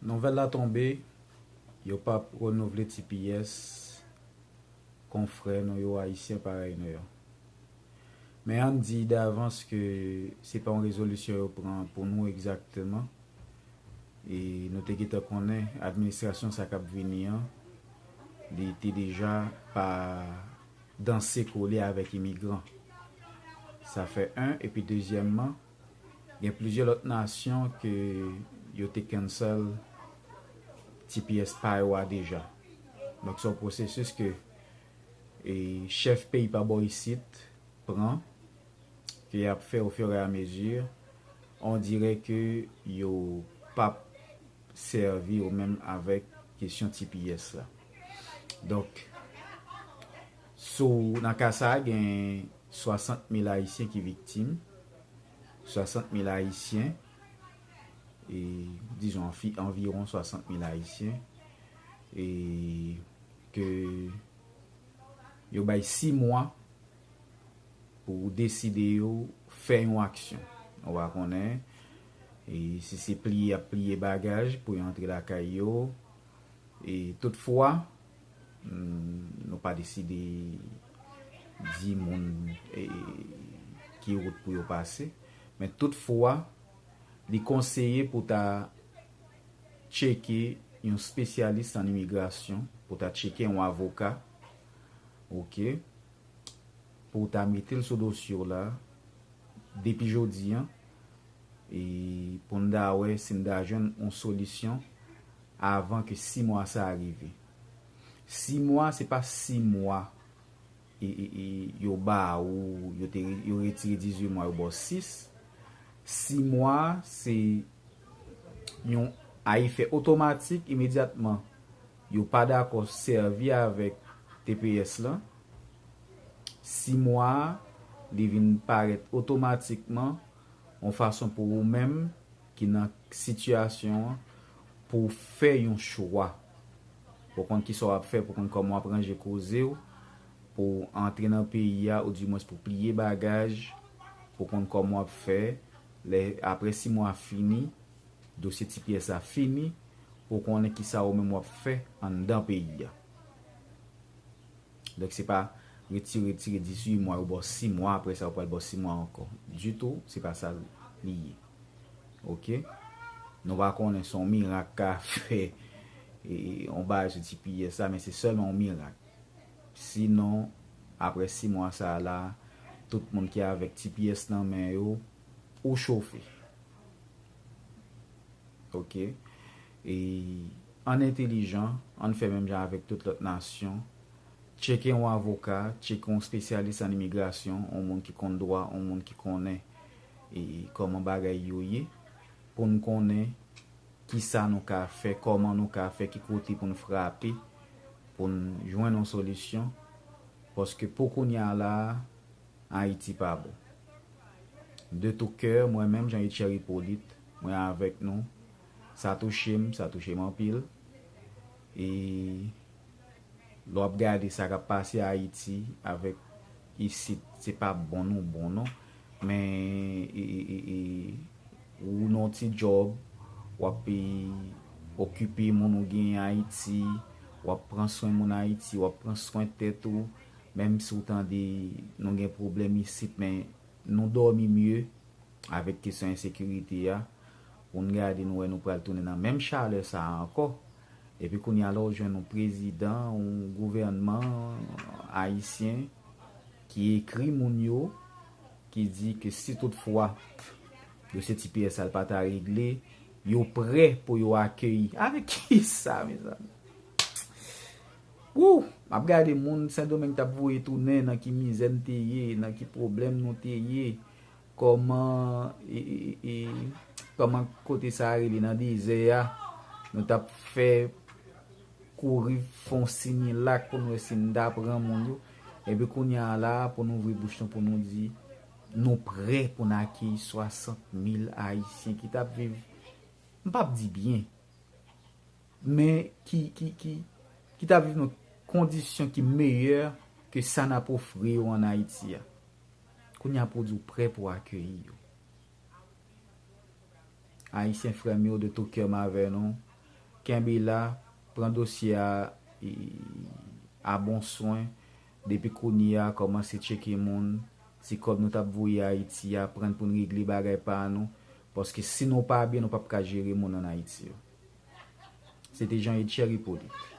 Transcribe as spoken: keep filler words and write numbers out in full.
Nouvèl la tonbe, yo p ap renouvle T P S, konfrè nou yo, Ayisyen parèy nou yo. Men ann di davans ke se pa yon rezolisyon yo pran pou nou egzakteman. E nou te gentan konnen administrasyon sa k ap vini an, li te deja pa danse kole avèk imigran. Sa fè en, epi dezyèmman, gen plizyè lòt nasyon ke yo te cancel T P S pa yo a deja. Donk, se yon pwosesis ke, e, chèf peyi pa bò isit pran, ke y ap fè ofiramezi, on dirè ke yo p ap sèvi yo menm avèk kesyon T P S la. Donk, sou, nan ka sa a, gen swasant mil Ayisyen ki viktim. Swasant mil Ayisyen, e, dizon, anvi-, anviwon swasant mil Ayisyen, e, ke yo bay sis mwa pou deside yo fè yon aksyon. Ou pa konnen, e, si se pliye y ap pliye bagaj pou yo antre lakay yo. E toutfwa, mm, nou pa deside di moun, e, ki wout pou yo pase. Men toutfwa, li konseye pou ta tcheke yon espesyalis an imigrasyon, pou ta tcheke yon avoka, oke, pou ta mete l sou dosye w la depi jodi an, e pou n ta wè si n ta jwenn yon solisyon avan ke sis mwa sa a rive. Sis mwa, se pa sis mwa e, e, e, yo ba ou, yo te, yo retire dizuit mwa, yo ba w sis. Sis mwa, se yon a efè otomatik, imedyatman yo pa dakò sèvi avèk T P S lan. Sis mwa, li vin parèt otomatikman yon fason pou ou menm ki nan sitiyasyon an pou w fè yon chwa. Pou w konn kisa w ap fè, pou w konn kòman w ap ranje koze w, pou w antre nan peyi a, oudimwens pou w pliye bagaj, pou w konn kòman w ap fè. Lè, apre sis mwa fini, dosye T P S la fini, pou w konnen kisa ou menm w ap fè anndan peyi a. Donk, se pa retire, retire dizuit mwa, yo ba w sis mwa, apre sa, yo pral ba w sis mwa ankò. Ditou, se pa sa li ye. Oke? Nou pa konnen si yon mirak ka fè, e, yon bagay sou T P S la, men se sèlman yon mirak. Sinon, apre sis mwa sa a la, tout moun ki avèk T P S nan men yo, ou chofe. Oke? E ann entelijan, ann fè menm jan avèk tout lòt nasyon. Tcheke yon avoka, tcheke yon espesyalis an imigrasyon, yon moun ki konn dwa, yon moun ki konnen, e, kòman bagay yo ye, pou n konnen kisa nou ka fè, kòman nou ka fè, ki kote pou n frape, pou n jwenn yon solisyon. Paske pou kounye a la a, Ayiti pa bon. De tout kè, mwen menm, Jean Etcher Hyppolite, mwen avèk nou. Sa touche m, sa touche m anpil. E lè w ap gade sa k ap pase Ayiti avèk isit, se pa bon nou bon non. Men, e, e, e, e, ou nan yon ti djòb, w ap, e, okipe moun ou genyen Ayiti, w ap pran swen moun Ayiti, w ap pran swen tèt ou, menm si w tande nou gen pwoblèm isit, men nou dòmi mye avèk kesyon ensekirite a. Pou n gade, nou wè nou pral tounen nan menm chalè sa a ankò. Epi kounye a la, ou jwenn yon prezidan, yon gouvènman ayisyen ki ekri moun yo, ki di ke si toutfwa dosye T P S la pa ta regle, yo prè pou yo akeyi. Avèk kisa, mezanmi? Wou! M ap gade moun Sendomeng t ap voye tounen, nan ki mizè n te ye, nan ki pwoblèm nou te ye, kòman, e, e, e, e, kòman kote sa a rele nan dezè a, nou t ap fè kouri fè yon similak pou n wè si n ta pran moun yo. Epi kounye a la, pou n ouvri bouch nou, pou nou di, nou prè pou n akeyi swasant mil Ayisyen ki t ap viv, m p ap di byen, men ki, ki, ki, ki t ap viv nan kondisyon ki meyè ke sa n ap ofri yo ann Ayiti a. Kounye a pou w di w prè pou w akeyi yo. Ayisyen frè m yo, de tout kè m avè nou. Kenbe la, pran dosye a a bon swen. Depi kounye a, kòmanse tcheke moun. Ti kòb nou t ap voye Ayiti a, pran l pou n regle bagay pa nou. Paske si nou pa byen, nou p ap ka jere moun ann Ayiti yo. Se te Jean Edcher Hippolyte.